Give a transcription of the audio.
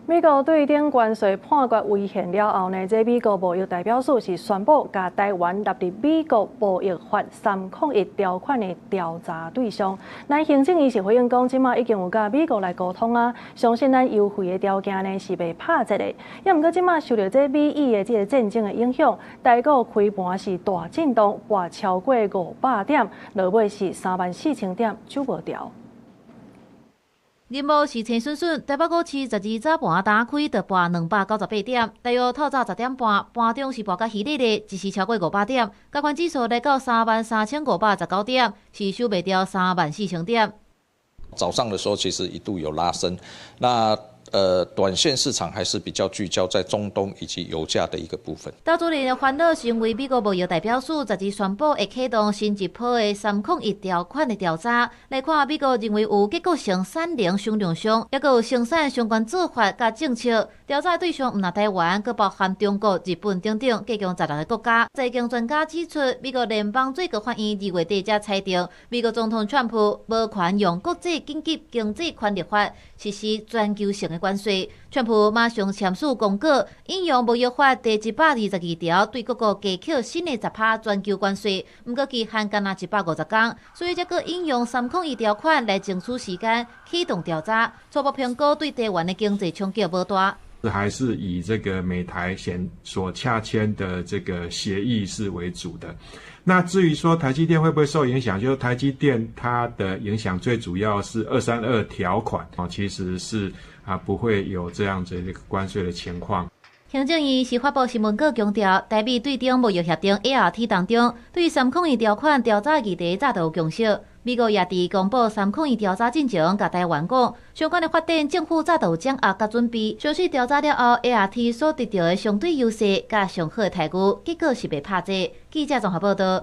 美國對頂關稅判決違憲了後呢，這美國貿易代表處是宣布共台灣納入美國貿易法三空一條款的調查對象。咱行政院是回應講，這馬已經有佮美國來溝通啊，相信咱優惠的條件呢是袂拍折的。也毋過這馬受著這美伊的這个戰爭的影響，台股開盤是大震盪，跋超過500點，落尾是34,000點，守無牢。任務是青筍筍，台北股市12早盤打開就跋298點，大約透早10點半，盤中是跋甲稀咧咧，一時超過500點，加權指數來到33,519點，是守袂牢34,000點。早上的時候其實一度有拉升，那短線市場還是比較聚焦在中東以及油價的一個部分。投資人的煩惱是因為美國貿易代表處十二宣布會啟動新一波的三空一條款的調查，來看美國認為有結構性產能傷量上，抑閣有生產相關做法佮政策。調查對象毋但台灣，閣包含中國、日本等等，計共16個國家。財經專家指出，美國聯邦最高法院2月底才裁定，美國總統川普無權用國際緊急經濟權力法實施全球性的關稅。川普馬上簽署公告，引用貿易法第122條，對各國加課新的10趴全球關稅。毋過期限干焦150天，所以才閣引用三空一條款來爭取時間啟動調查。初步評估對台灣的經濟衝擊無大。還是以這個美台先所洽簽的這個協議是為主的。那至於說台積電會不會受影響，就是台積電它的影響最主要是232條款哦，其實是啊不會有這樣子一個關稅的情況。行政院是發布新聞稿強調，台美對等貿易協定 ART 當中，對三空一條款調查議題早就有共識。美國也佇公布三空一調查進前，共台灣講，相關的發展政府早就有掌握佮準備。相信調查了後，ART 所得著的相對優勢佮上好的待遇，結果是袂拍折。記者綜合報道。